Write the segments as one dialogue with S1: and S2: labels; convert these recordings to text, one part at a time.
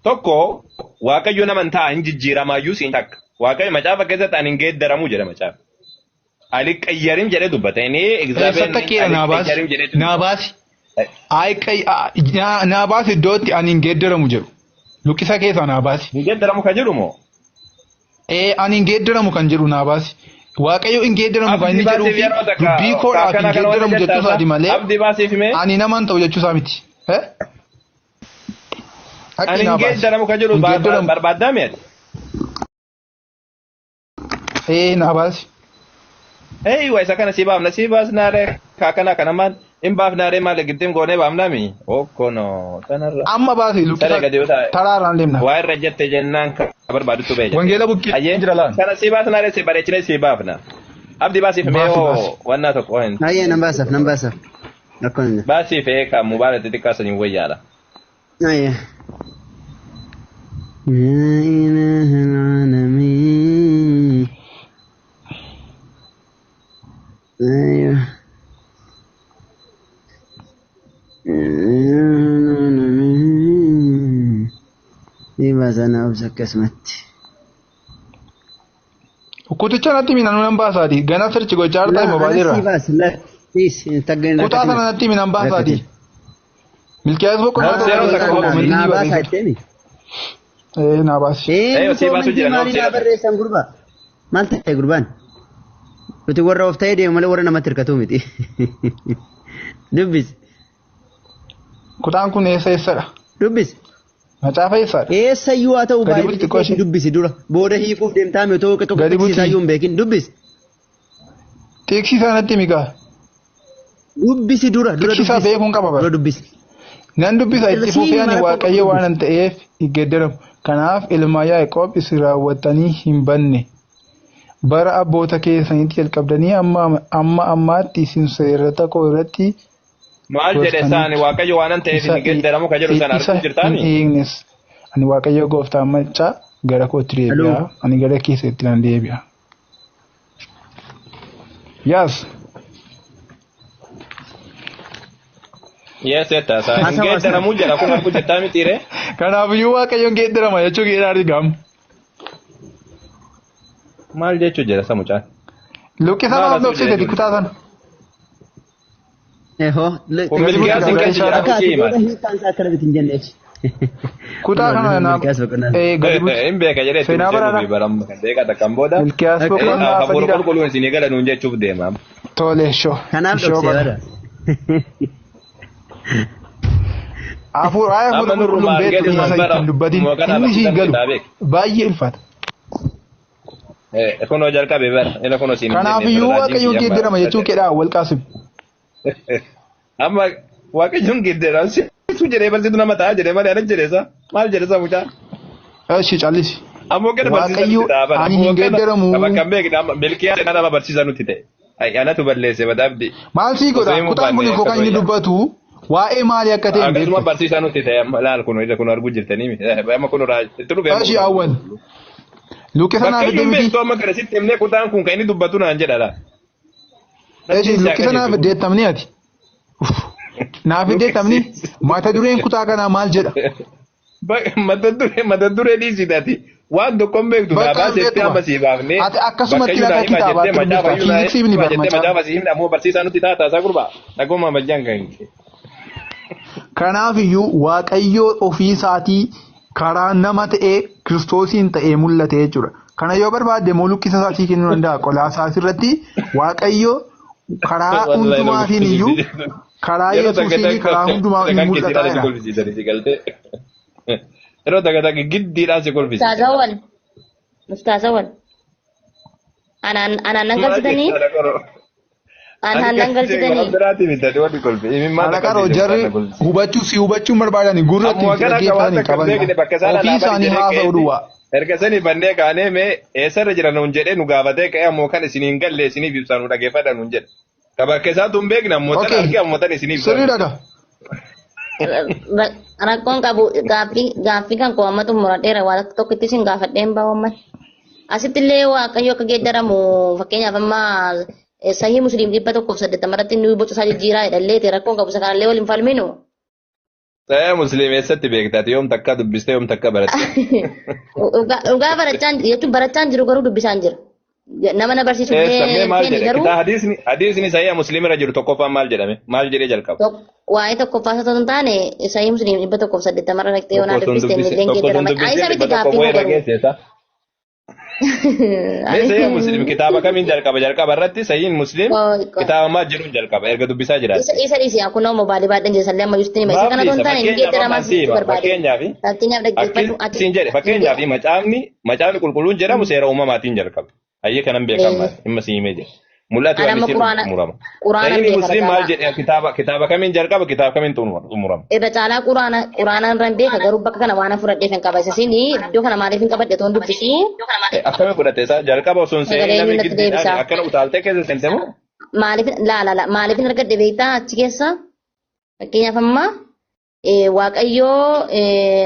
S1: Tokko Waaqayyo nama hin ta'a hin jijjiiramaayyuu siin takka. Waaqayyo macaafa keessatti ani hin geeddaramu jedha macaafa. Aliqqayyarim jedhee dubbata. Inni
S2: Eessatti akkeera naa baasi.
S1: Aliqqayyarim jedhee
S2: Naa baasi. Naa baasi iddootti ani hin geeddaramu jedhu. Luqqisa keessaa naa baasi.
S1: Hin geeddaramu kan jedhu moo?
S2: Ee ani hin geeddaramu kan jedhu naa baasi. Waaqayyo hin geeddaramu kan inni jedhuu fi dubbii koodhaaf hin geeddaramu jechuu isaati malee
S1: Abdii baasiif himee.
S2: ani naman ta'u jechuu isaa miti. Eh? Haqqi
S1: Ani
S2: naa
S1: hin
S2: baasi.
S1: geeddaramu kan jedhu
S2: Hin geeddaramu.
S1: barbaaddaa mi'ati.
S2: Ee naa baasi.
S1: Eeywa isa kana si baafna si baasnaaree kaakana kana maal hin baafnaaree maal gittiin goonee baafnaa mi? Okkono tanarra.
S2: Amma baasi luqqisa
S1: Saree gadi yoo taa'e.
S2: taraarraan deemna.
S1: Waa irra jette jennaan ka barbaadutu ba'e.
S2: Wangeela bukkee
S1: Ayyee
S2: jira laan.
S1: kana si baasnaaree si bareechine si baafna. Abdi baasiif mee
S2: Baasi,
S1: hoo
S2: baasi.
S1: wannaa tokko hin.
S3: Ayyee nan baasaaf nan baasaaf. Rakkoon hin jiru.
S1: Baasiif ee kan mubaala xixiqqaa saniin wayyaadha.
S3: Ayyee. يا إله العالمين أيوه يا إله العالمين Dhiibaa sana obsa akkasumatti.
S2: Kuticha natti himi nan baasaati. Gana sirchi gochaa jirta moobaayilii irraa. Kutaa sana natti himi nan baasaati. Milkiyaas boqonnaa
S1: Naa
S2: tokko
S1: seera
S2: tokko
S1: tokko
S2: komentii
S3: Naa baasaa
S2: barreessa.
S3: jetteemi.
S2: Ee naa baasi.
S1: Eeyyoo, sii baasuu jira,
S3: Maalii
S1: naa
S3: naa barreessan gurbaa? Maal ta'e gurbaan? Nuti warra of ta'ee deemu malee warra namatti hirkatu miti. Dubbisi.
S2: Kutaan kun eessa eessadha?
S3: Dubbisi.
S2: Macaafa eessaadha?
S3: Eessayyuu haa ta'u
S2: Gadi
S3: baay'ee
S2: buti xiqqoo ishee.
S3: dubbisi dura. Booda hiikuuf deemtaa mi otoo tokko
S2: Gadi buti.
S3: tiksiisaayyuu hin beekin dubbisi.
S2: Tiksii isaa natti himi gaa.
S3: Dubbisi dura dura
S2: Tiksii isaa
S3: dubbisi.
S2: beekuun qaba bara.
S3: Dura dubbisi.
S2: Nan dubbisa itti fufee ani
S3: Mara
S2: Waaqayyo waanan ta'eef hin geeddaramu. Kanaaf ilma Yaaqoob isin raawwattanii hin banne. Bara abboota keessaniitti jalqabdanii amma amma ammaatti isin seerata koo irratti
S1: Maal jedhe isaani Waaqayyo waanan ta'eef hin geeddaramu kan jedhu sana
S2: isa
S1: arguu
S2: hin
S1: jirtaani?
S2: eegnes. Ani Waaqayyo gooftaan maccaa gara kootti deebi'a.
S3: Aloo.
S2: Ani gara keessatti nan deebi'a. Yaas.
S1: Yes jetta isaa hin
S3: Haasawa
S1: geeddaramu jedha kun arguu jirtaa mitiiree?
S2: Kanaafiyyuu Waaqayyoon geeddarama jechuu keedhaa argamu.
S1: Maal jechuu jedha isa mucaan?
S2: Luqqisa
S1: Maal
S2: maaf
S1: asuu
S2: dhoksite
S1: jedhe
S2: kutaa sana?
S3: Ehoo.
S1: Kun Milkiyaas hin keessa jira
S3: Akka
S1: hojii
S3: ati booda
S1: himan.
S3: hiikkaan isaa akkana miti hin jenneef.
S2: Kutaa kana naaf
S3: Milkiyaas boqonnaa.
S2: ee gadi buti.
S1: Hin beeka jedhee itti
S2: Seenaa
S1: dhufee
S2: baraadha.
S1: dubbii baramma kan beeka takkan booda.
S2: Milkiyaas boqonnaa
S1: Hafuura
S2: sadiidha.
S1: qulqulluun isinii gala nuun jechuuf deema.
S2: Tole shoo.
S3: Kanaaf
S2: Shoo
S3: dhoksee
S2: bara.
S3: bara.
S2: Hafuura
S1: Amma
S2: hafuura
S1: nurrumaa
S2: qulqulluun beektu
S1: argeetu
S2: isa
S1: bara
S2: ittiin dubbatin.
S1: maqaa
S2: Inni
S1: barsiisaa
S2: siin galu.
S1: ta'aa beek.
S2: Baay'ee ulfaata.
S1: Kunoo jalqabe bara. Ila kunoo siin hin jenne
S2: Kanaafiyyuu
S1: bara raajiin
S2: Waaqayyoon
S1: kiyya amma
S2: geeddarama jechuu keedhaa wal qaasim.
S1: Amma Waaqayyoon geeddarama situ jedhee barsiisu nama ta'a jedhee malee ana jedhe isa maal jedhe isa mucaa.
S2: Eshi callisi.
S1: Ammoo kana barsiisaa
S2: Waaqayyo
S1: nutti ta'a bara.
S2: ani hin
S1: Ammoo kana
S2: geeddaramu.
S1: bakka hin beekne amma Milkiyaa nama barsiisaa nutti ta'e. Ai anatu balleesse badaabdi.
S2: Maal sii
S1: Osoo
S2: godha?
S1: himuu
S2: Kutaan kun
S1: baanne
S2: koo kan
S1: akka
S2: inni
S1: wayyaa.
S2: dubbatu waa'ee maalii akka ta'e hin
S1: Akkasuma
S2: beektu.
S1: barsiisaa nutti ta'e amma laal kun ija kun arguu jirtanii miti. Amma kun itti dhufee amma
S2: Eshi
S1: kun.
S2: awwal. Luqqisa
S1: Bakka
S2: naaf
S1: iyyuu
S2: fidde
S1: hin
S2: miti.
S1: beektu amma kana sitti himnee kutaan kun kan inni dubbatu naan jedha laa.
S2: Eshi luqqisa naaf fiddeettamni ati. Uff. Naaf fiddeettamni mata dureen kutaa kanaa maal jedha?
S1: Mata duree dhiisitaati. Waan tokko hin beektu naa
S2: Bakka hin
S1: baasetti
S2: beektuma.
S1: amma sii baafnee
S2: Ati
S1: bakka
S2: akkasumatti
S1: iyyuu naa
S2: akka
S1: hima jettee
S2: kitaabaatti
S1: macaafa
S2: dubbifta.
S1: iyyuu naa
S2: Fiiziksii ni
S1: hima
S2: bar
S1: jettee
S2: macaafa.
S1: macaafa sii himna ammoo barsiisaa nutti taata isaa gurbaa. Dhaguma majjaan kan kee.
S2: Kanaafiyyuu Waaqayyoo ofii isaatii karaa nama ta'ee Kiristoosiin ta'ee mul'ate jechuudha. Kana yoo barbaadde immoo luqqisa isaatii kennuu danda'a. Qolaa isaas irratti Waaqayyo karaa
S1: Wallahi nama
S2: hundumaatiin iyyuu karaa
S1: Yeroo takka
S2: Yesuusiin
S1: takka
S2: karaa hundumaa in
S1: kan
S2: mul'ata
S1: keessi si
S2: jedha.
S1: kolfisiisan si galtee. Yeroo takka takka giddiidhaan si kolfisiisan.
S4: Ustaazawwan. Ustaazawwan. Anaan anaan nan
S1: Maal
S4: galchitanii?
S1: jechaadha qoroo. Ani
S4: Anaan nan
S1: kan
S4: galchitanii?
S1: waan biraati miti wanti kolfe. Imimmaan
S2: Haala
S1: takka
S2: qaroo
S1: kolfisiise
S2: jarri
S1: mucaan na kolfisiise.
S2: hubachuu si hubachuun barbaadani gurra ittiin
S1: Ammoo
S2: si
S1: kana akka waan
S2: dhaggeeffatan hin
S1: takka hin
S2: qaban.
S1: beekne bakka isaan
S2: Ofii
S1: alaabaa
S2: isaanii
S1: jedhee
S2: haasa'u
S1: ka'eetti
S2: duwwaa.
S1: erga sanii bannee kaanee mee eessarra jira nuun jedhee nu gaafatee ka'ee ammoo kan isin hin galle isiniif ibsaa nu dhageeffadha nuun jedhe. Ka bakka isaatu hin beekne ammoo tan
S2: Okay.
S1: arge ammoo tan isiniif ibsaa
S2: Sirrii
S1: nuun jedhe.
S2: dhaga.
S4: Rakkoon qabu gaaffii gaaffii kan koo amma xumuradheera waa tokkotti isin gaafadheen bahu amman. Asitti illee Waaqayyo akka geeddaramu fakkeenyaaf amma sahii musliim 180 irratti inni boca isaa jijjiiraa jedha illee rakkoon qabu isa kanallee waliin falminu.
S1: Sahih Muslim eessatti beekta? Ati yoom takka dubbistee, yoom takka baratte?
S4: Dhugaa barachaan jechuun barachaan jiru, garuu dubbisaan jira. Nama na barsiisu
S1: Eessa mee
S4: illee
S1: maal
S4: feene
S1: jedhe?
S4: garuu
S1: Kitaaba hadiisni Sahih Muslim irra jiru tokkoffaan maal jedhame? Maal jedhee jalqaba?
S4: Waa'ee tokkoffaa osoo hin taane, Sahih Muslim 180 irra dhaqxee yoo naa
S1: Tokko osoo hin
S4: dubbiste
S1: dubbise
S4: illee
S1: tokko osoo hin
S4: geeddarama.
S1: dubbisin
S4: Isa miti
S1: 100
S4: gaaffiin
S1: wayii
S4: koo
S1: irra
S4: garuu.
S1: geesseessa. Mee Sahih Muslim kitaaba kamiin jalqaba? Jalqaba irratti Sahih Muslim kitaaba maal jedhuun jalqaba? Erga dubbisaa
S4: Isa
S1: jiraatte.
S4: isa dhiisi, kunoo mobaayilii baadheen jira sallee amma yuusti hima. Isa
S1: Maaf
S4: kana osoo hin
S1: dhiisa?
S4: taane inni
S1: Fakkeenyaaf
S4: geeddaramaa
S1: amma si
S4: jechuu
S1: hima.
S4: barbaade.
S1: Fakkeenyaaf
S4: Fakkeenyaaf dhaggeeffadhu ati.
S1: Akkasiin jedhe, fakkeenyaaf macaafni qulqulluun jedhamu seera uumamaatiin jalqaba. Hayyee kanan beekan maal dhimma si himee jira. Mul'atu
S4: Ani amma
S1: Yohaannisiin
S4: quraana
S1: xumurama.
S4: quraana
S1: Sahiihni
S4: beeka irra
S1: Muslim maal
S4: caalaa.
S1: jedhe, kitaaba kamiin jalqaba, kitaaba kamiin xumurama?
S4: Irra caalaa quraana irra hin beeka, garuu bakka kana waan fudhadheef hin qaba. Isa siin iddoo kana maaliif hin qabadhe toon dubbisu
S1: Akkamiin fudhatte isaa jalqaba osoo hin
S4: sagalee
S1: seenin namni
S4: eenyuun natti
S1: giddiidhaan
S4: deebisa.
S1: akkana utaaltee keessa seente moo?
S4: Maaliif laa laa laa maaliif hin argadhe beektaa achi keessa? Fakkeenyaaf amma Waaqayyoo,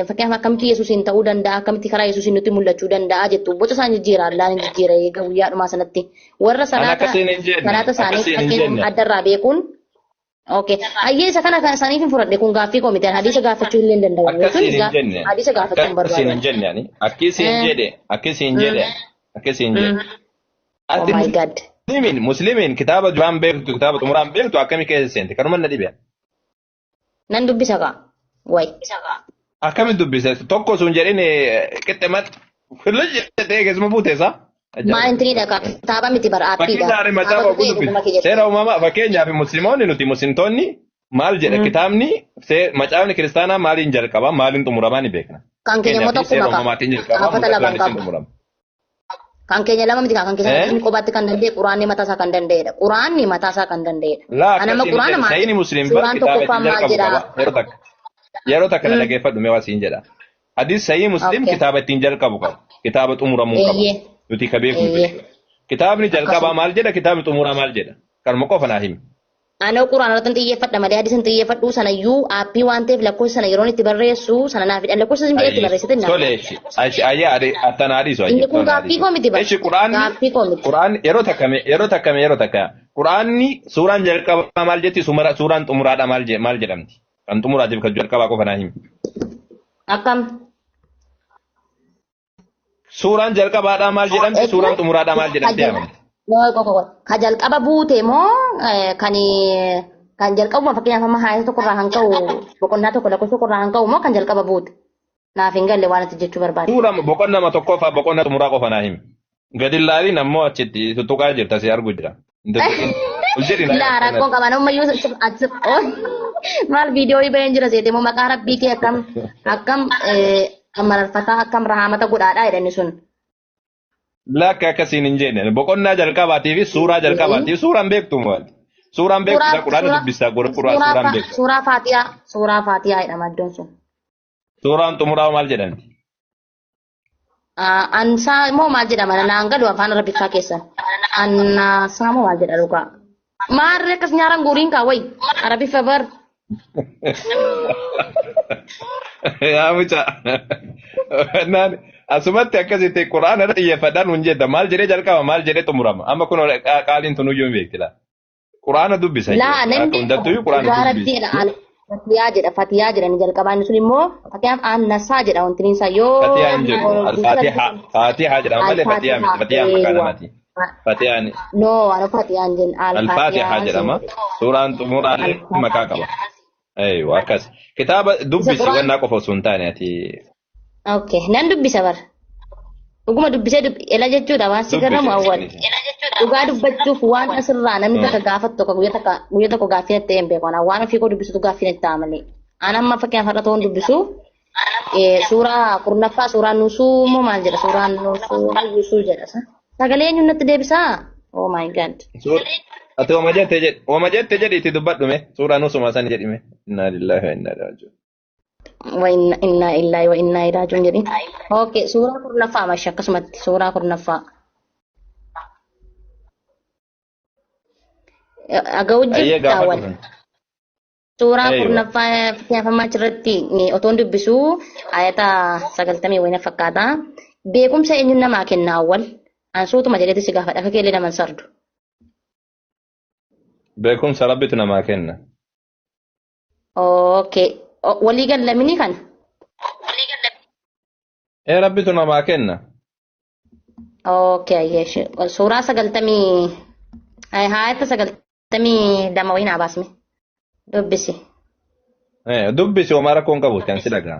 S4: fakkeenyaaf akkamitti Yesuusiin ta'uu danda'a, akkamitti karaa Yesuusiin nutti mul'achuu danda'a jettu, boca isaan jijjiira, Allaan hin jijjiira eega guyyaa dhumaa sanatti. Warra
S1: Ani
S4: salaata
S1: akkasiin hin jenne,
S4: salaata isaanii
S1: akkasiin hin
S4: fakkeenyaaf
S1: jenne.
S4: addarraa beekuun. Okay. Ayyee, isa kana kan isaaniif hin fudhadhe, kun gaaffii koo miti. Hadiisa gaafachuu illee hin danda'u.
S1: Akkasiin
S4: Jechuun
S1: hin jenne.
S4: hadiisa gaafachuu hin
S1: Akkasiin hin
S4: barbaadu.
S1: jenne ani. Akkasiin jedhe, akkasiin jedhe, akkasiin jedhe.
S4: Oh
S1: Ati
S4: my God.
S1: Muslimiin kitaaba duraan beektu, kitaaba xumuraan beektu, akkamii keessa seente? Kanuma na dhibe.
S4: Nan dubbisa kaa. Wayi.
S1: Akkamitti dubbise? Tokko sun jedhin qixxe mat firla jedhee keessuma buute isaa.
S4: Maal intini dhaqa? Kitaaba miti bara aappiidha.
S1: Fakkeenyaaf macaafa
S4: Kitaaba
S1: oguu
S4: ta'e dhuguma
S1: dubbise.
S4: kee
S1: Seera
S4: jettee.
S1: uumamaa, fakkeenyaaf musliimoonni, nuti muslimtoonni maal jedha kitaabni, macaafni kiristaanaa maaliin jalqaba, maaliin xumuramaa ni beekna.
S4: Kan keenya immoo
S1: Fakkeenyaaf seera
S4: tokkuma kaa.
S1: uumamaatiin jalqaba,
S4: Caafata
S1: mul'atu
S4: lama hin
S1: Yohaannisiin
S4: qabu.
S1: xumurama.
S4: Kan keenya lama miti kaa, kan keessa
S1: Eh?
S4: kophaatti kan danda'e, quraanni mataa isaa kan danda'edha. Quraanni mataa isaa kan danda'edha.
S1: Laa
S4: Kan amma
S1: akkasiin
S4: quraana
S1: jedhe
S4: maal
S1: sahiihni Muslim bar
S4: suuraan
S1: kitaaba
S4: tokkoffaan
S1: ittiin
S4: maal
S1: jalqabu
S4: jedha?
S1: qaba. Yeroo takka na dhaggeeffadhu mee waa siin jedha. Hadis sahih Muslim kitaaba ittiin jalqabu qaba. Kitaaba xumuramuu qaba. Nuti ka beeknu jechuudha. Kitaabni jalqabaa maal jedha? Kitaabni xumuraa maal jedha? Kanuma qofa naa himi.
S4: Anoo quraana irratti xiyyeeffadha malee hadiisa hin xiyyeeffadhu, sanayyuu aappii waan ta'eef lakkoofsa sana yeroon itti barreessu sana naaf hidhan, lakkoofsa isin jedhetti
S1: Ayyee.
S4: barreessite naaf.
S1: Tole eshi. Ashi ayyaa adi attana hadiisu
S4: Inni
S1: ayyee
S4: kun
S1: tole
S4: gaaffii
S1: hadiisu.
S4: koo miti bara.
S1: Eshi quraanni
S4: Gaaffii koo miti.
S1: quraanni yeroo takka quraanni suuraan jalqabaa maal jetti, suuraan xumuraadha maal jedhamti? Kan xumuraatiif kan jalqabaa qofa naa himi.
S4: Akkam?
S1: Suuraan jalqabaadhaa maal jedhamti? Suuraan xumuraadhaa maal jedhamti yaamamti?
S4: Ka jalqaba buute moo kan jalqabuma, fakkeenyaaf amma haayata tokkorraa kan ka'u, boqonnaa tokko lakkoofsa tokkorraa kan ka'u moo kan jalqaba buute? Naaf hin galle waan ati jechuu barbaade.
S1: Suura boqonnaa tokkoffaa, boqonnaa xumuraa qofa naa himi. Gadi laaliin ammoo achitti tuttuqaa jirta, si argu jira. Hin tuttuqin. Ol jedhi naa
S4: Laa rakkoon
S1: akkanatti.
S4: qaban ammayyuu achi maal viidiyoo baheen jira seete moo maqaa rabbii kee akkam akkam mararfataa, akkam rahaamata godhaadhaa jedhani sun.
S1: Lakka akkasiin hin jenne. Boqonnaa jalqabaatii fi suuraa jalqabaatii suuraan beektu maali? Suuraan beektu
S4: Suuraa
S1: quraana
S4: suuraa
S1: dubbistaa suuraan
S4: suuraa
S1: suuraan beektu.
S4: Suuraa Faatiyaa, suuraa Faatiyaa jedhama iddoon sun.
S1: Suuraan xumuraa maal jedhamti?
S4: Ansaa moo maal jedhama, naan galu afaan Arabiffaa keessa. Annaasaa moo maal jedha dhugaa. Maarree akkas nyaaraan guuriin kaa wayi Arabiffa bar.
S1: Yaa mucaa. Naan asumatti akkasitti quraana irra xiyyeeffadhaan hun jedha, maal jedhee jalqaba, maal jedhee xumurama? Amma kun qaaliin tunuyyuu hin beekti laa. Quraana dubbisa
S4: Laa
S1: jechuudha.
S4: nan
S1: Akka
S4: beeku
S1: hundattuyyuu quraana
S4: dhugaa
S1: dubbisa.
S4: rabbii jedha, Fatiyaa jedha, Fatiyaa jedhani jalqabaan sun immoo fakkeenyaaf Annasaa jedha wanti isaa yoo
S1: Fatiyaa hin jedhu. Al-Faatiha. Faatiha jedhama malee Fatiyaa miti.
S4: Al-Faatihaa
S1: Fatiyaan maqaa
S4: eewwa.
S1: namaati. Fatiyaan
S4: No, ana Fatiyaan jenna
S1: Al-Faatiha
S4: Al-Faatihaa siin
S1: jedhama.
S4: jedhe.
S1: Suuraan xumuraallee maqaa qaba.
S4: Al-Faatihaa.
S1: Eeywa akkas. Kitaaba
S4: Isa
S1: dubbisi
S4: quraan
S1: wannaa qofa osoo hin taane ati
S4: Okay, nan dubbisa bara. Dhuguma dubbisee ela jechuudha waan si garramu
S1: dubbisi.
S4: awwal. Dhugaa dubbachuuf waan asirraa namni takka gaafatu tokko guyyaa takka guyyaa tokko gaaffii natti ta'e hin beeku. Anaa waan ofii koo dubbisutu gaaffii natti ta'a malee. An amma fakkeenyaaf har'a ta'uun dubbisu suuraa 10ffaa, suuraa nusuu moo maal jedha, suuraa nusuu yusuu jedha. Sagalee eenyuun natti deebisaa? Oh my God.
S1: Ati wama jette jedhi, wama jette jedhi, itti dubbadhu mee, suuraa nusuma san jedhime. Innaa lillaahi wa innaa ilaihi raaji'uun.
S4: Wa inna innaa illaahi wa innaa ilaihi raaji'uun jedhi. Okay, suuraa 10ffaa mashi akkasumatti suuraa 10ffaa. Aga'u
S1: Ayyee
S4: jirta
S1: gaafadhu
S4: wal.
S1: sun.
S4: Suuraa
S1: Eeywa.
S4: 10ffaa fakkeenyaaf amma achirratti otoon dubbisuu ayata 90 wayina fakkaata. Beekumsa eenyuun namaa kenna awwal? An suutuma jedheeti si gaafadha, akka keellee naman sardu.
S1: Beekumsa rabbitu namaa kenna.
S4: Okay. Walii gallamini kana.
S1: Ee Rabbitu namaa kenna.
S4: Okay, yeesh. Suuraa 92 ayata 92 wayii naa baasme. Dubbisi.
S1: Dubbisi homaa rakkoon qabu kan si dhaga'a.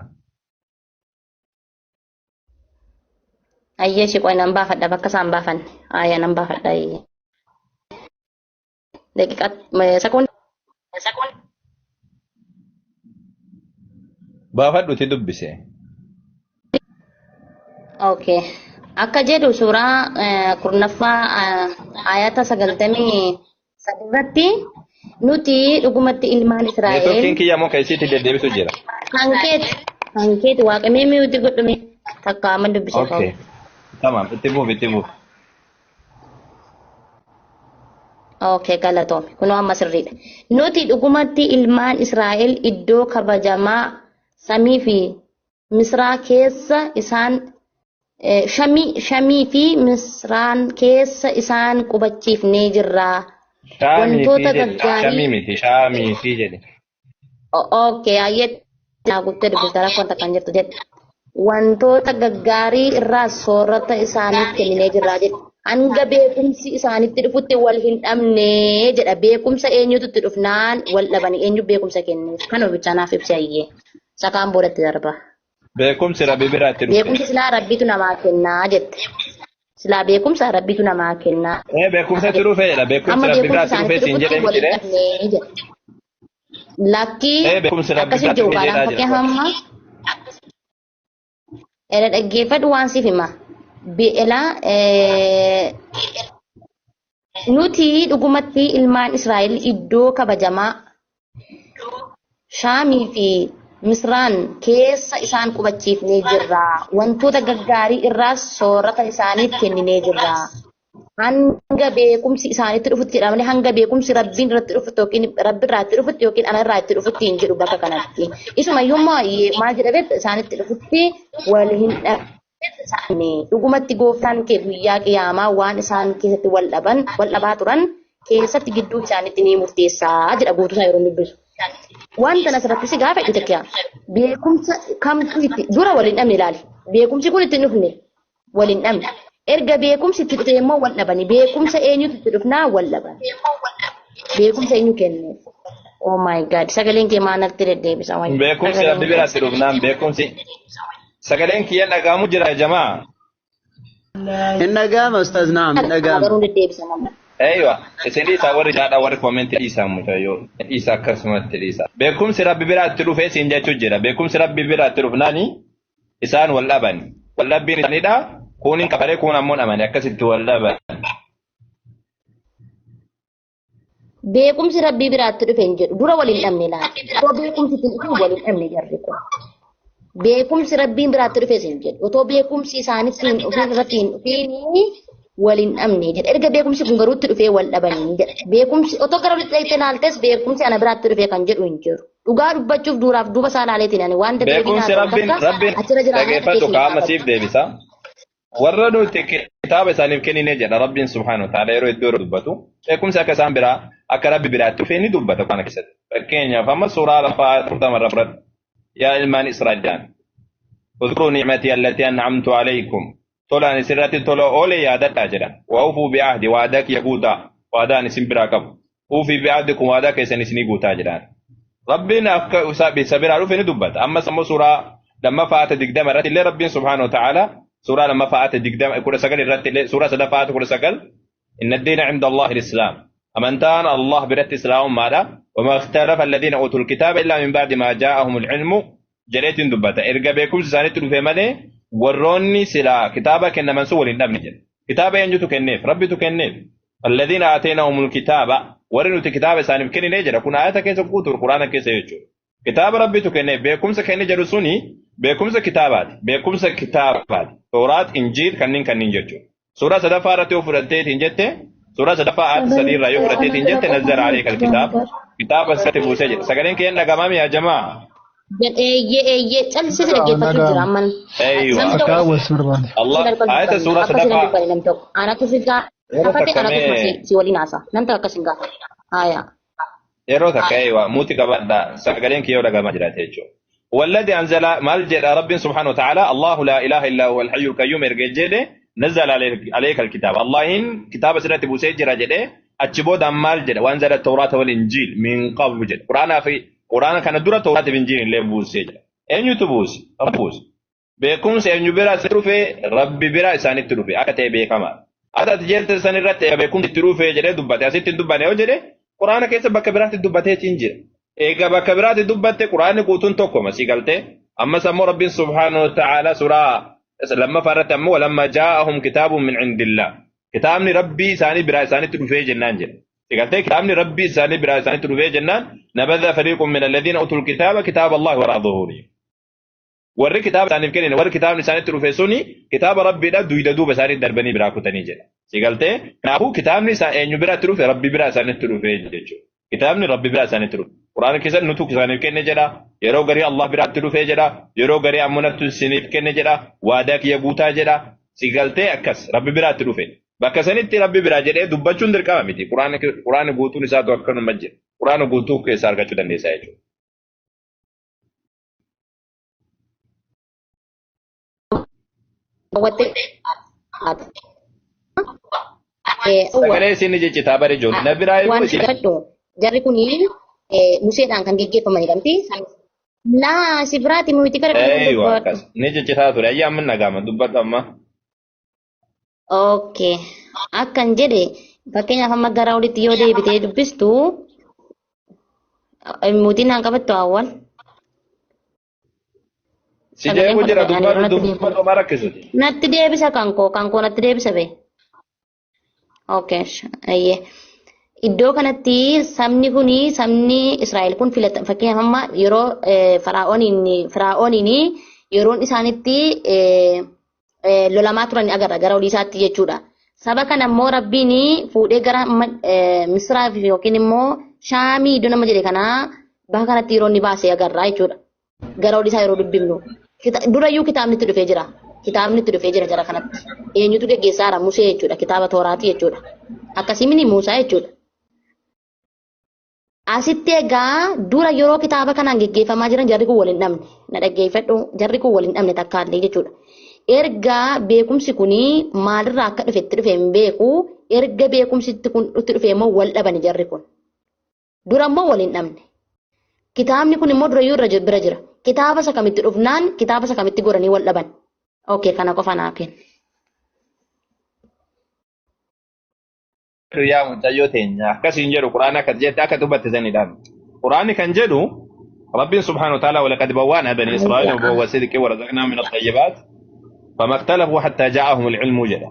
S4: Ayyeeshi qoy nan baafadha bakka isaan baafanne. Ayya nan baafadha. Ayyee. Daqiiqaa sekoondii.
S1: Baafadhuti dubbise.
S4: Okay. Akka jedhu suuraa 10ffaa ayata 93 irratti nuti dhugumatti ilmaan Israa'el.
S1: Neetworkiin kiyya immoo keessitti deddeebisu jira.
S4: Kan keeti waaqamee mute godhume takka amma dubbise.
S1: Okay. Tamam, itti fufi, itti fufi.
S4: Okay, galatoome. Kunoo amma sirriidha. Nuti dhugumatti ilmaan Israa'el iddoo kabajamaa samii fi Misraa keessa isaan Shamii fi Misraan keessa isaan qubachiifnee jirra.
S1: Shaamii fi
S4: Wantoota
S1: jedhe.
S4: gaggaarii.
S1: Shamii miti, shaamii fi jedhe.
S4: Okay, ayyetti naa guuttee dubbifta rakkoon takka hin jirtu jedhe. Wantoota gaggaarii irraa soorata isaaniif kenninee jirra jedhe. Hanga beekumsi isaanitti dhufutti wal hin dhabne jedha. Beekumsa eenyutu itti dhufnaan wal dhabani, eenyu beekumsa kenneef? Kan oficha naaf ibsi ayyee. Sakaan boodatti darba.
S1: Beekumsi Rabbi biraa itti dhufe.
S4: Beekumsi silaa Rabbitu namaa kennaa jette. Silaa beekumsa Rabbitu namaa kennaa.
S1: Ee, beekumsa itti dhufe jedha. Beekumsi
S4: Amma
S1: Rabbi biraa
S4: beekumsi
S1: itti dhufe
S4: isaanitti
S1: siin jedhee
S4: dhufutti wal
S1: miti
S4: hin
S1: ree?
S4: dhabne jedha. Lakkii
S1: Ee, beekumsi Rabbi
S4: akkasin
S1: biraa itti
S4: jiru
S1: dhufe
S4: kaadhaan
S1: jedhaa
S4: fakkii
S1: jira.
S4: hamma era dhaggeeffadhu waan siif hima. Bi'ilaa nuti dhugumatti ilmaan Israa'el iddoo kabajamaa Shaamii fi Misraan keessa isaan qubachiifnee jirra. Wantoota gaggaarii irraas soorata isaaniif kenninee jirra. Hanga beekumsi isaanitti dhufutti jedha malee hanga beekumsi Rabbiin irratti dhufutti yookiin Rabbi irraa itti dhufutti yookiin ana irraa itti dhufutti hin jedhu bakka kanatti. Isumayyuu immoo maal jedha beekta, isaanitti dhufutti wal hin dhabne. Dhugumatti gooftaan kee guyyaa qiyaamaa waan isaan keessatti wal dhaban wal dhabaa turan keessatti gidduu isaaniitti ni murteessaa jedha guutuusaa yeroo dubbisu. Wanta asirratti si gaafadhu takkiyaa beekumsa kamtu itti dura wal hin dhabne ilaali. Beekumsi kun itti hin dhufne wal hin dhabne. Erga beekumsi itti dhufe immoo wal dhabani. Beekumsa eenyutu itti dhufnaa wal dhaban? Beekumsa eenyu kenneef? Oh my God, sagaleen kee maal natti deddeebisa? Wayya.
S1: Beekumsi
S4: Sagaleen
S1: Rabbi
S4: kee.
S1: biraatti dhufnaan beekumsi sagaleen kiyyan dhaga'amu jira jamaa.
S3: Hin dhaga'ama ustaaz, naam, hin dhaga'ama.
S4: Garuu deddeebisa nama.
S1: Eeywa, isin dhiisaa, warri jaadha, warri comment dhiisaa, mucayyoo dhiisa, akkasumatti dhiisa. Beekumsi Rabbi biraatti dhufee siin jechuu jira. Beekumsi Rabbi biraatti dhufnaani isaan wal dhaban. Wal dhabbiin isaaniidha. Kuun hin kafaree, kuun ammoo amane, akkasitti wal dhaban.
S4: Beekumsi Rabbii biraatti dhufe hin jedhu. Dura wal hin dhabne laata. Otoo beekumsi itti dhufe wal hin dhabne jarri kun. Beekumsi Rabbiin biraatti dhufe hin jedhu. Otoo beekumsi isaanitti hin dhufin, irratti hin dhufin wal hin dhabne jedha. Erga beekumsi kun garuu itti dhufee wal dhabanii jedha. Beekumsi otoo gara walitti dhaqxee ilaaltes beekumsi ana biraatti dhufe kan jedhu hin jiru. Dhugaa dubbachuuf duuraaf duuba isaa ilaaleetiin ani waan deddeebiin
S1: Beekumsi
S4: haasa'u
S1: Rabbiin
S4: takka
S1: Rabbiin
S4: achirra jira
S1: dhageeffadhu qaama siif deebisa. Warra nuti kitaaba isaaniif kennine jedha Rabbiin subhaanahu wa ta'ala yeroo iddoo dubbatu. Beekumsi akka isaan biraa, akka Rabbi biraatti dhufee ni dubbata Quraana keessatti. Fakkeenyaaf amma suuraa lafaa 40 irra fudhadhu. Yaa ilmaan Israa'el jedhan. اذكروا نعمتي التي أنعمت عليكم. Tolaan isirratti tola oole yaadadhaa jedha. وأوفوا بعهدي, waadaa kiyya guutaa. Waadaan isin biraa qabu. أوف بعهدكم, waadaa keessan isinii guutaa jedhaan. Rabbiin akka isa biraa dhufe ni dubbata. Ammas ammoo suuraa 2 ayata 20 irratti illee Rabbiin subhaanahu wa ta'ala suuraa 2 ayata 20 19 irratti illee, suuraa 3 ayata 19, إن الدين عند الله الإسلام, amantaan Allah biratti islaamummaadha. وما اختلف الذين أوتوا الكتاب إلا من بعد ما جاءهم العلم jedheetiin dubbata. Erga beekumsi isaanitti dhufe malee warroonni silaa kitaaba kennaman sun waliin dhabne jedhe. Kitaaba eenyutu kenneef? Rabbitu kenneef. الذين آتيناهم الكتاب, warri nuti kitaaba isaaniif kennine jedha. Kun ayata keessa guutuu Quraana keessa jechuudha. Kitaaba Rabbitu kenneef. Beekumsa kenne jedhu suni beekumsa kitaabaati. Beekumsa kitaabaati. Tooraat, Injiil kanneen jechuudha. Suuraa sadaffaa irratti yoo fudhatteetiin jette, suuraa 3 ayata 3 irraa yoo fudhatteetiin jette, نزل عليك الكتاب, kitaaba isatti buusee jedha. Sagaleen keenya dhagamaami yaa jamaa?
S4: Eeyyee, eeyyee, callisee si dhaggeeffachuu jira amman.
S1: Eeywa.
S4: Namni tokko
S2: Akka wal barbaade.
S1: Allah ayata suuraa
S4: akka si
S1: sadaffaa
S4: dubbanne namni tokko. Anatu si
S1: Yeroo
S4: gaafate,
S1: takka
S4: anatu
S1: mee
S4: si waliin haasa. Namni tokko akkas hin gaafate. Haaya.
S1: Yeroo takka eewa muuti qabadha sagaleen kiyya dhagama jiraate jechuudha. والذي أنزل مال جد رب سبحانه وتعالى الله لا إله إلا هو الحي القيوم إرجع جده نزل عليك الكتاب الله إن كتاب سنة بوسيجر جده أتشبود مال جد وأنزل التوراة والإنجيل من قبل جد قرآن في قرآن كان دورة التوراة والإنجيل اللي بوسيجر أن يتبوس ربوس بيكون سأن يبرا سروفه ربي برا إساني تروفه أكتب بيكما هذا تجرت سنة رت بيكون تروفه جده دبته أسيت دبته وجده قرآن كيس بكبرات دبته تنجيل Egaa bakka biraatti dubbatte quraanni guutuun tokkoma si galtee ammas ammoo rabbiin subhaanahu wa ta'ala suuraa lammaffaa irratti ammoo walamma jaa'ahum kitaabun min indillah kitaabni rabbii isaanii biraa isaanitti dhufee jennaan jedha si galtee kitaabni rabbii isaanii biraa isaanitti dhufee jennaan nabadha fariiqun min alladhiina utul kitaaba kitaaba allahi waraa dhuhuurihim warri kitaaba isaaniif kennine warri kitaabni isaanitti dhufe suni kitaaba rabbiidha duyda duuba isaanii darbanii biraa kutanii jedha si galtee kanaafuu kitaabni isaa eenyu biraatti dhufe rabbi biraa isaanitti dhufe jechuudha kitaabni rabbi biraa isaanitti dhufe Quraana keessatti nutu isaaniif kenne jedha. Yeroo garii Allah biraatti dhufee jedha. Yeroo garii ammoo nattu isiniif kenne jedha. Waadaa kiyya guutaa jedha. Si galtee akkas rabbi biraatti dhufe. Bakka sanitti rabbi biraa jedhee dubbachuun dirqama miti. Quraanni guutuun isaatu akkanuma jira. Quraana guutuu keessaa argachuu dandeessa jechuudha. Sagalee isin jeccitaa bare ijoollee. Na biraa
S4: Waan
S1: isin.
S4: fudhadhu jarri kun Museedhaan kan geggeeffamanidha miti. Laa si biraati miti gara kan
S1: Eeywa
S4: dubbadhu.
S1: akkas. Ni jeccitaa ture. Ayyaa amma nagaama dubbadhu amma.
S4: Okay. Akkan jedhe fakkeenyaaf amma gara olitti yoo deebitee dubbistu mootiin naan qabattu awwal.
S1: Si jeequ jira dubbadhu dubbadhu ma rakkisuti.
S4: Natti deebisa kan koo natti deebisa bee. Okay. Ayyee. Iddoo kanatti sabni kuni sabni Israa'el kun filata fakkeenyaaf amma yeroo Firaa'ooniin yeroon isaanitti lolamaa turan agarra gara olii isaatti jechuudha. Saba kana immoo rabbiin fuudhee gara Misraa yookiin immoo Shaamii iddoo nama jedhe kanaa bakka kanatti yeroo inni baasee agarra jechuudha. Gara olii isaa yeroo dubbifnu. Durayyuu kitaabni itti dhufee jira. Kitaabni itti dhufee jira jara kanatti. Eenyutu geggeessaa jira? Musee jechuudha. Kitaaba Tooraati jechuudha. Akkasiin Muusaa jechuudha. Asitti egaa dura yeroo kitaaba kanaan geggeeffamaa jiran jarri kun waliin dhabne. Na dhaggeeffadhu jarri kun waliin dhabne takkaallee jechuudha. Erga beekumsi kuni maalirraa akka dhufe itti dhufe hin beeku. Erga beekumsi kun itti dhufe immoo wal dhabani jarri kun. Dura immoo waliin dhabne. Kitaabni kun immoo durayyuu irra bira jira. Kitaaba isa kamitti dhufnaan kitaaba isa kamitti goranii wal dhaban. Okay kana qofa naa kenni.
S1: Yaa mucayyoo teenya akkasiin jedhu quraana akkas jette akka dubbatte sanidha. Quraanni kan jedhu rabbiin subhaanahu wa ta'ala walaqad bawwaana bani israa'ila mubawwa sidqi warazaqnaahum min at-tayyibaat fama ikhtalafu hatta jaa'ahum al-ilmu jedha.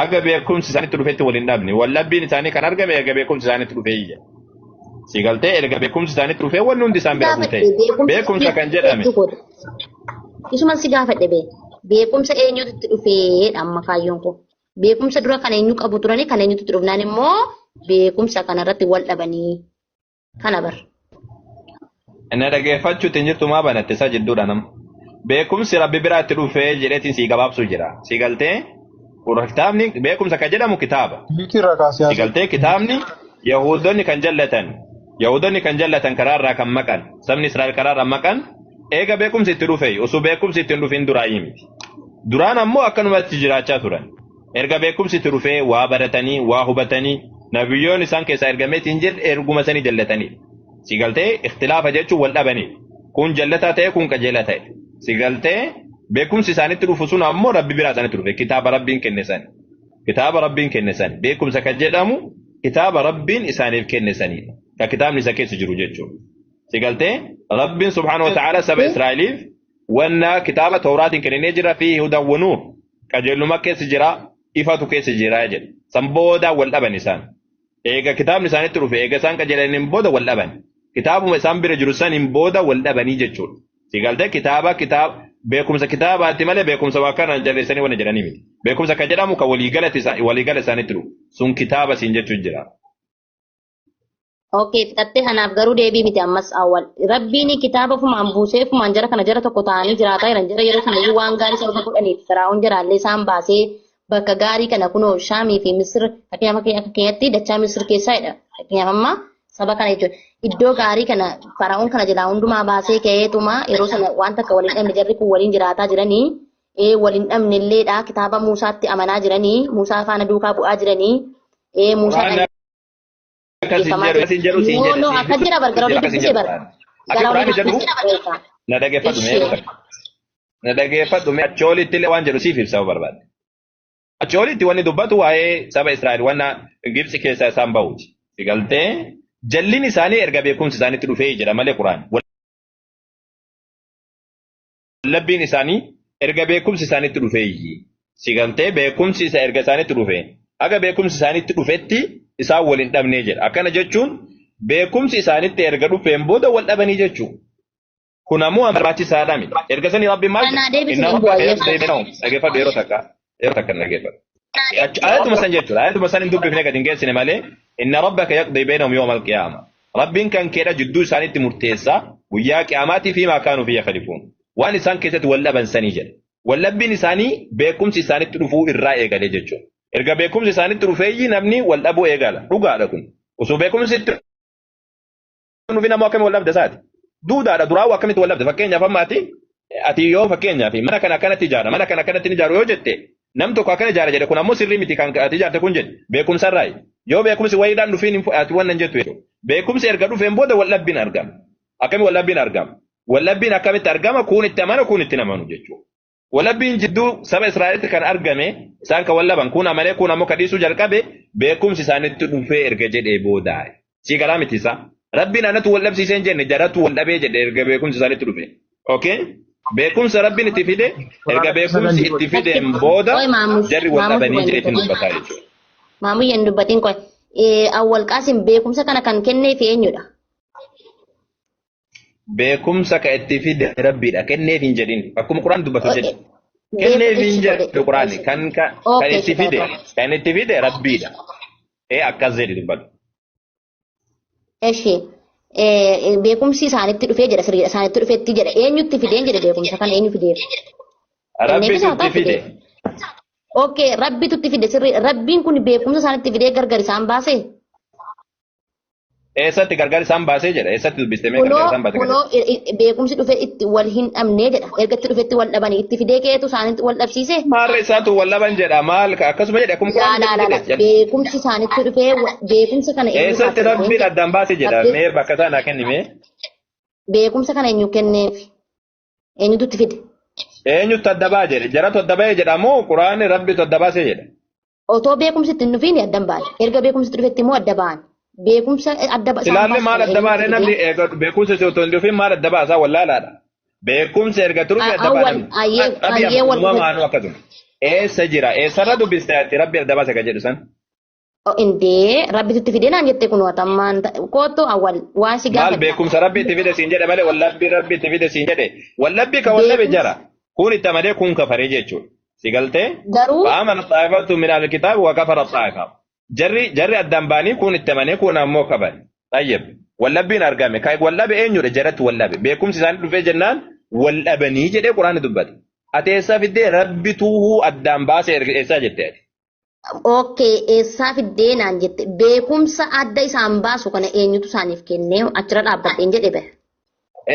S1: Aga beekumsi isaanitti dhufetti wal hin dhabne wallabbiin isaanii kan argame erga beekumsi isaanitti dhufee jedha. Si galtee erga beekumsi isaanitti dhufee wanni hundi isaan bira guute. Beekumsa kan jedhame.
S4: Isuma si gaafadhe bee beekumsa eenyutu itti dhufeedha amma kaayyoon koo. Beekumsa dura kan eenyu qabu turanii kan eenyutu itti dhufnaan immoo beekumsa kanarratti wal dhabanii kana bar.
S1: Inni dhaggeeffachuutti hin jirtu maa banatte isa jidduudha nama. Beekumsi rabbi biraatti dhufee jedheetiin si gabaabsu jira. Si galtee kitaabni beekumsa kan jedhamu kitaaba.
S2: Miti irraa kaasee
S1: Si galtee kitaabni Yaahudonni kan jallatan Yaahudonni kan jallatan karaarraa kan maqan sabni Israa'el karaarraa maqan eega beekumsi itti dhufe osoo beekumsi itti hin dhufin duraayi miti. Duraan ammoo akkanumatti jiraachaa turan. Erga beekumsi itti dhufee waa baratanii waa hubatanii nabiyyoon isaan keessaa ergameetiin hin jirre erguma sanii jallatanii. Si galtee ikhtilaafa jechuun wal dhabanii. Kun jallataa ta'e kun qajeelaa ta'e. Si galtee beekumsi isaanitti dhufu sun ammoo rabbi biraa isaanitti dhufe kitaaba rabbiin kenne sani. Kitaaba rabbiin kenne sani. Beekumsa kan jedhamu kitaaba rabbiin isaaniif kenne sanidha. Kan kitaabni isa keessa jiru jechuudha. Si galtee rabbiin subhaanahu wa ta'ala saba Israa'eliif wanna kitaaba Tawraatiin kennee jira fi hudan wa nuur qajeelummaa keessa jira ifatu keessa jira jedha. San booda wal dhaban isaan. Eega kitaabni isaanitti dhufe eega isaan qajeelaniin booda wal dhaban. Kitaabuma isaan bira jiru saniin booda wal dhabanii jechuudha. Si galtee kitaaba beekumsa kitaabaatti malee beekumsa waa kanaan jalleessanii waan jedhanii miti. Beekumsa kan jedhamu kan waliigala isaanitti dhufu sun kitaaba siin jechuun jira.
S4: Okay fixattee kanaaf garuu deebii miti ammas awwal. Rabbiin kitaaba fumaan buusee fumaan jara kana jara tokko ta'anii jiraataa jiran jara yeroo sana iyyuu waan gaarii sababa godhaniif Firaa'oon jaraallee isaan baasee bakka gaarii kana kunoo Shaamii fi Misir fakkeenyaaf akka keenyatti dachaa Misir keessaa jedha. Fakkeenyaaf amma Saba kana jechuudha. Iddoo gaarii kana fara'oon kana jalaa hundumaa baasee ka'eetuma yeroo sana waan takka waliin dhabne jarri kun waliin jiraataa jiranii waliin dhabne illeedha kitaaba Muusaatti amanaa jiranii Muusaa faana duukaa bu'aa jiranii Muusaa
S1: Qur'aanni akkas hin jedhu, akkas hin jedhu siin
S4: No,
S1: jedhe.
S4: no, akkas jedha bar gara olii
S1: Akkas hin
S4: dubbisee
S1: jedhu
S4: bar.
S1: Qur'aanni. Akka
S4: Gara olii
S1: Qur'aanni jedhu
S4: dubbisee.
S1: na dhageeffadhu mee yeroo takka. Na dhageeffadhu mee achii olitti illee waan jedhu siif ibsa barbaade. Achii olitti wanni dubbatu waa'ee saba Israa'el wanna Gibxi keessaa isaan bahuuti. Si galtee jallin isaanii erga beekumsi isaanitti dhufee jedha malee Qur'aan. Wallabbiin isaanii erga beekumsi isaanitti dhufeeyyi. Si galtee beekumsi isa erga isaanitti dhufe. Haga beekumsi isaanitti dhufetti isaan wal hin dhabnee jedha. Akkana jechuun beekumsi isaanitti erga dhufeen booda wal dhabanii jechuudha. Kun ammoo barbaachisaadha miti. Erga sanii Rabbiin maal
S4: Anaa
S1: jedha?
S4: deebisi
S1: Inna
S4: hin bu'a
S1: rabbaka
S4: yesu.
S1: yaqdii bainahum. Dhageeffadhu yeroo takka. Yeroo takka dhageeffadhu. Ayatuma san jechuudha. Ayatuma san hin dubbifne gadi hin geessine malee inna rabbaka yaqdii bainahum yawmal qiyaama. Rabbiin kan keedha jidduu isaaniitti murteessa guyyaa qiyaamaatii fi maa kaanuu fi yakhlifuun. Waan isaan keessatti wal dhaban sanii jedha. Wal dhabbiin isaanii beekumsi isaanitti dhufuu irraa eegalee jechuudha. Erga beekumsi isaanitti dhufeeyyi namni wal dhabuu eegala. Dhugaadha kun. Osoo beekumsi itti dhufin ammoo akkamitti wal dhabda isaati. Duudaadha duraawuu akkamitti wal dhabda fakkeenyaaf amma ati yoo fakkeenyaaf mana kana akkanatti ijaara mana kana akkanatti ijaaru yoo jette nam tokko akkana ijaara jedhe kun ammoo sirrii miti kan ati ijaarte kun jedhe beekumsarraayi. Yoo beekumsi wayiidhaan dhufiin ati wannan jettu jechuudha. Beekumsi erga dhufeen booda wal dhabbiin argama. Akkami wal dhabbiin argama? Wal dhabbiin akkamitti argama? Kuun itti amanu kuun itti hin amanu jechuudha. Walabbiin jidduu saba Israa'elitti kan argame isaan kan wallaban kun amanee kun ammoo ka dhiisuu jalqabe beekumsi isaanitti dhufee erga jedhee booda. Sii galaa miti isaa. Rabbiin anatu wal dhabsiisee hin jenne jaratu wal dhabee jedhe erga beekumsi isaanitti dhufe. Okay? Beekumsa Rabbiin itti fide erga beekumsi itti fideen booda
S4: Qoy maamush
S1: jarri wal
S4: maamush
S1: dhabanii
S4: qoy hin
S1: jedheetiin
S4: dubbatin.
S1: dubbataa jechuudha.
S4: Maamush hin dubbatin qoy. Awwal Qaasim beekumsa kana kan kenneef eenyudha?
S1: Beekumsa ka itti fide Rabbiidha. Kenneef hin jedhin. Akkuma Qur'aan dubbatu jedhi. Kenneef hin jedhu Qur'aani. Kan kan kan itti fide kan itti fide Rabbiidha. Ee akkas jedhi dubbatu.
S4: Eshi beekumsi isaanitti dhufee jedha sirriidha isaanitti dhufeetti jedha eenyutti fideen jedhe beekumsa kana eenyu fideef?
S1: Rabbitu
S4: haa
S1: itti
S4: ta'u
S1: fide.
S4: Okay, Rabbitu itti fide sirriidha. Rabbiin kun beekumsa isaanitti fidee gargar isaan baasee?
S1: Eessatti gargar isaan baasee jedha. Eessatti dubbiste mee
S4: Kunoo
S1: gargar isaan baase
S4: kunoo beekumsi dhufe itti wal hin dhabnee jedha. Erga itti dhufetti wal dhabanii itti fidee keetu isaanitti wal dhabsiise.
S1: Maarra isaatu wal dhaban jedha. Maal akkasuma jedhe akkuma
S4: Laa
S1: Qur'aan
S4: laa laa
S1: jedhe
S4: laa.
S1: jedhe.
S4: Beekumsi isaanitti dhufee beekumsa kana eenyu
S1: Eessatti
S4: kaasee
S1: Rabbiin addaan baase jedha.
S4: Rabbi-
S1: Mee bakka isaa naa kenni mee.
S4: Beekumsa kana eenyu kenneef? Eenyutu itti fide?
S1: Eenyutu adda baa jedhe? Jaratu adda ba'e jedha moo Qur'aanni Rabbitu adda baase jedha?
S4: Otoo beekumsi itti hin dhufiin adda hin baane. Erga beekumsi itti dhufetti immoo adda ba'an. Beekumsa adda isaan
S1: Silaallee
S4: baasu
S1: maal
S4: kana
S1: adda baane
S4: eenyutu
S1: namni
S4: fide?
S1: eega beekumsa si otoo hin dhufin maal adda baasaa wallaalaadha. Beekumsi erga turufi adda baa
S4: Awwal
S1: namni.
S4: ayyee
S1: Rabbi
S4: ayyee wal
S1: uumamaan akkasuma. Eessa jira? Eessarra dubbiste ati Rabbi adda baase kan jedhu san?
S4: Indee Rabbitu itti fide naan jette kun watammaan kootu awwal waan si
S1: Maal
S4: gaafadha.
S1: beekumsa Rabbi itti fide siin jedhe malee wallabbii Rabbi itti fide siin jedhe. Wallabbii ka wallabe
S4: Beekumsa
S1: jara. Kun itti amanee kun kafaree jechuudha. Si galtee?
S4: garuu
S1: Fa'aamana xaa'ifatu min al-kitaab wa kafara xaa'ifa. Jarri jarri addaan ba'anii kun itti amanee kun ammoo kafare. Tayyib. Wallabbiin argame. Kan wallabe eenyudha? Jaratti wallabe. Beekumsi isaanii dhufee jennaan wallabanii jedhee Quraanni dubbate. Ati eessaa fiddee Rabbituuhuu addaan baasee eessaa jette ati?
S4: Okay, eessaa fiddee naan jette beekumsa adda isaan baasu kana eenyutu isaaniif kennee achirra dhaabbadheen jedhe bare.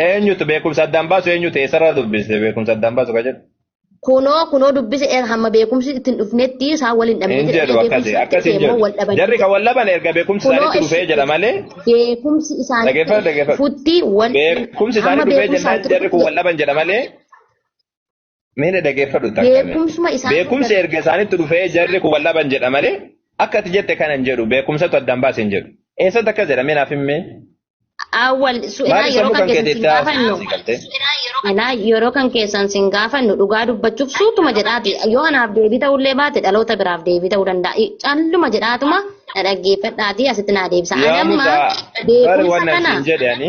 S1: Eenyutu beekumsa addaan baasu eenyutu eessarraa dubbiste beekumsa addaan baasu kan jedhu?
S4: Kunoo kunoo dubbise hamma beekumsi itti hin dhufnetti isaan wal hin dhabne
S1: Hin
S4: jedhe
S1: jedhu
S4: erga
S1: akkasi
S4: beekumsi itti
S1: akkasi
S4: dhufe
S1: hin
S4: immoo
S1: jedhu.
S4: wal dhabanii
S1: Jarri
S4: jedhe.
S1: kan wal dhaban erga beekumsi
S4: Kunoo
S1: isaanitti dhufee jedha malee
S4: beekumsi isaanitti
S1: dhageeffadhu dhageeffadhu.
S4: dhufutti wal
S1: Beekumsi
S4: hamma
S1: isaanii dhufee
S4: beekumsi
S1: jennaan
S4: isaanitti
S1: jarri kun
S4: dhufutti
S1: wal dhaban jedha malee mee na dhageeffadhu takka mee.
S4: beekumsuma isaan
S1: Beekumsi erga isaanitti dhufee jarri kun wal dhaban jedha malee akka ati jette kana hin jedhu beekumsatu addaan baase hin jedhu. Eessatti akkas jedha mee naaf himmee?
S4: Awwal su'inaa
S1: Maali
S4: yeroo
S1: sammuu
S4: kan
S1: kan
S4: keessan
S1: keetii
S4: sin
S1: itti haasofte
S4: gaafannu
S1: si galtee?
S4: Anaa yeroo kan keessan sin gaafannu dhugaa dubbachuuf suutuma jedhaati yoo anaaf deebii ta'ullee baate dhaloota biraaf deebii ta'uu danda'a. Calluma jedhaatuma na dhaggeeffadhaati asitti naa deebisa. Ani
S1: Yaa
S4: amma
S1: mucaa bari
S4: beekumsa
S1: wannan
S4: kana
S1: siin jedhe ani.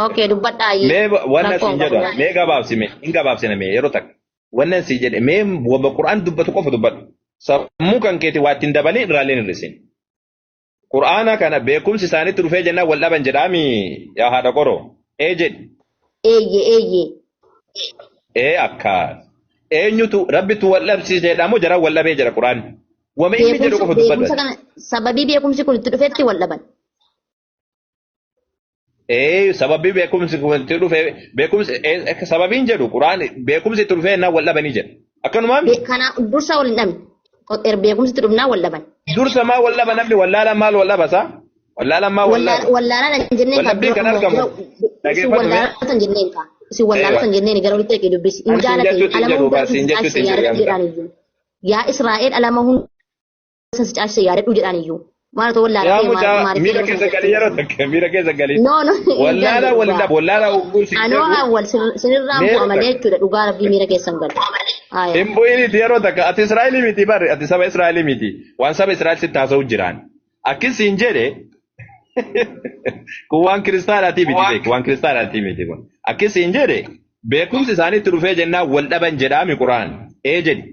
S4: okay dubbadhaayyee
S1: Mee wannan
S4: rakkoon
S1: siin
S4: qabu.
S1: jedhu mee gabaabsi mee hin gabaabsina mee yeroo takka. Wannan siin jedhe mee wama Qur'aan dubbatu qofa dubbadhu. Sammuu kan keeti waa ittiin dabalin irraallee hin hir'isin. Qur'aana kana beekumsi isaanitti dhufee jennaan wal dhaban jedhaami yaa haadha qoroo. Ee jedhi.
S4: Eeyye eeyye.
S1: Ee akkaas. Eenyutu Rabbitu wal dhabsiise jedha moo jaraan wal dhabee jedha Qur'aanni. Wama inni jedhu
S4: Beekumsa
S1: qofa dubbadhu
S4: beekumsa
S1: ati.
S4: kana sababii beekumsi kun itti dhufetti wal dhaban.
S1: Sababii beekumsi itti dhufe, beekumsi sababiin jedhu Quraan beekumsi itti dhufee innaan wal dhabanii jedha. Akkanumaan
S4: Kana dursa wal hin dhabne. Beekumsi itti dhufnaa wal dhaban.
S1: Dursa maa wal dhaba namni? Wallaalaan maal wal dhaba saa? Wallaalaan maal wal dhaba?
S4: Wallaalaan hin jenneen.
S1: Wallabbiin kan argamu.
S4: Isin wallaalaa hin jenneen kaa. Isin wallaalaa hin jenneen, gara walitti dhaqee dubbisi. Hin
S1: Ani siin
S4: jaalate
S1: jechuutti hin
S4: alama
S1: jedhu
S4: hunda
S1: baa, siin
S4: isin
S1: jechuutti
S4: caalchise
S1: hin jedhu
S4: yaadadhu
S1: yaamta.
S4: jedhaan iyyuu. Yaa Israa'el, alama hunda isin caalchise yaadadhu jedhaan iyyuu. Maal otoo wallaalaa
S1: Yaa
S4: ta'e
S1: mucaa,
S4: maaliif
S1: miira
S4: jedhama
S1: keessa
S4: sana
S1: galii, yeroo takka miira keessa galii.
S4: No, no, hin
S1: Wallaalaa
S4: galle
S1: wal
S4: dhugaa.
S1: dhabu, wallaalaa ugguu siin
S4: Anoo
S1: jedhu.
S4: awwal sinirraan
S1: Mee
S4: bu'a malee
S1: takka.
S4: jechuudha, dhugaa rabbii miira keessan galu. Aya.
S1: Hin bu'iniiti yeroo takka. Ati Israa'elii miti barri, ati saba Israa'elii miti, waan saba Israa'el sitti haasa'u jiraan. Akki siin jedhe kun waan kiristaanaatii miti, beeki, waan kiristaanaatii miti kun. Akki siin jedhe beekumsi isaaniitti dhufee jennaan wal dhaban jedhaami Quraan. Ee jedhi.